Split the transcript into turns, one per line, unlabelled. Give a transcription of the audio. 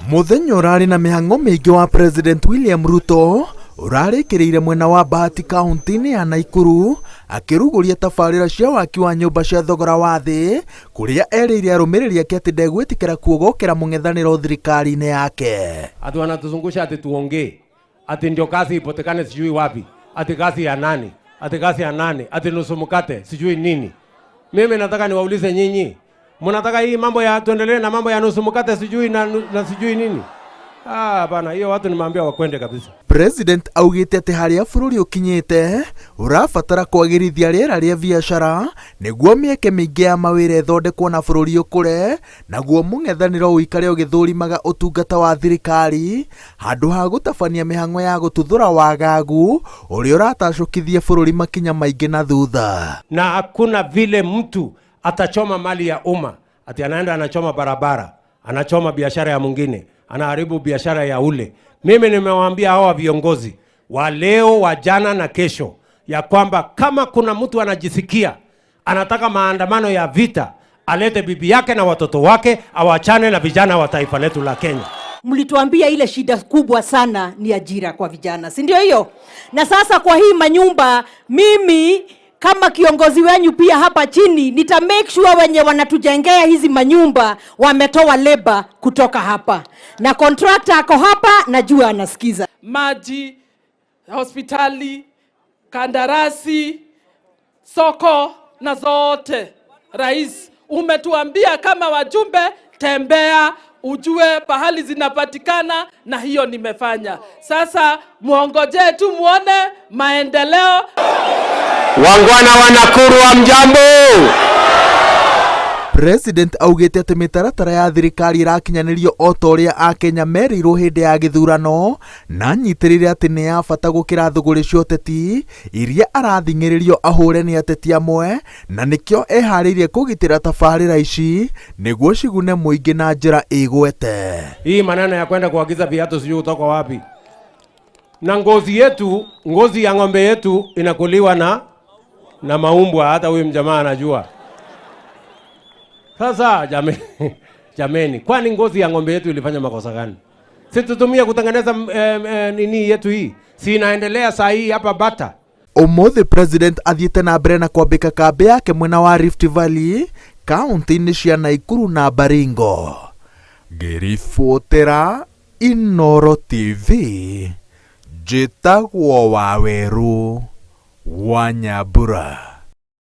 Muthenya urari na mihango mingi wa President William Ruto urarikiriire mwena wa Bahati kaunti-ini ya Nakuru akiruguria tabarira cia waki wa nyumba cia thogora wa thi kuria eriire arumiriri ake ati ndegwitikira kuogokera mung'ethaniro thirikari-ini yake.
Ati wanatuzungusha ati tuongee, ati ndio kazi ipotekane sijui wapi, ati kazi ya nani, ati kazi ya nani, ati nusu mkate sijui nini. Mimi nataka niwaulize nyinyi, mnataka hii mambo ya tuendelee na mambo ya nusu mkate sijui na sijui nini? Ah, bana, hiyo watu nimeambia wakwende kabisa.
President augite ati haria bururi ukinyite urabatara kwagirithia riera ria biacara niguo mieke miingi ya mawira ithondekwo na bururi ukure naguo mung'ethaniro uikare ugithurimaga utungata wa thirikari handu ha gutabania mihango ya gututhura wagagu uria uratacukithia bururi makinya maingi na thutha.
Na hakuna vile mtu atachoma mali ya umma ati anaenda anachoma barabara, anachoma biashara ya mwingine, anaharibu biashara ya ule. Mimi nimewaambia hawa viongozi wa leo, wa jana na kesho, ya kwamba kama kuna mtu anajisikia anataka maandamano ya vita, alete bibi yake na watoto wake, awachane na vijana wa taifa letu la Kenya.
Mlituambia ile shida kubwa sana ni ajira kwa vijana, si ndio hiyo? Na sasa kwa hii manyumba, mimi kama kiongozi wenyu pia hapa chini nita make sure wenye wanatujengea hizi manyumba wametoa labor kutoka hapa, na contractor ako hapa, najua anasikiza.
Maji, hospitali, kandarasi, soko na zote. Rais, umetuambia kama wajumbe, tembea ujue pahali zinapatikana, na hiyo nimefanya. Sasa muongojee tu muone maendeleo.
Wangwana wa Nakuru, hamjambo?
President augite ati mitaratara ya thirikari irakinyanirio o ta uria akenya merirwo hindi ya githurano na anyitirire ati ni ya bata gukira thuguri cia uteti iria arathing'iririo ahure ni ateti amwe na nikio ehariirie kugitira tabarira ici niguo cigune muingi na njira igwete.
Hii maneno ya kwenda kuagiza viatu sijui kutoka wapi, na ngozi yetu, ngozi ya ng'ombe yetu inakuliwa na maumbwa, hata huyu mjamaa anajua. Sasa jameni, kwani ngozi ya ng'ombe yetu ilifanya makosa gani? Si tutumie kutengeneza nini yetu hii? Si inaendelea saa hii hapa Bata.
Umuthi President athiite na mbere na kwambika kambi yake mwena wa Rift Valley kaunti-inĩ cia Nakuru na Baringo. Ngĩribotera Inooro TV njĩtagwo Waweru wa Nyambura.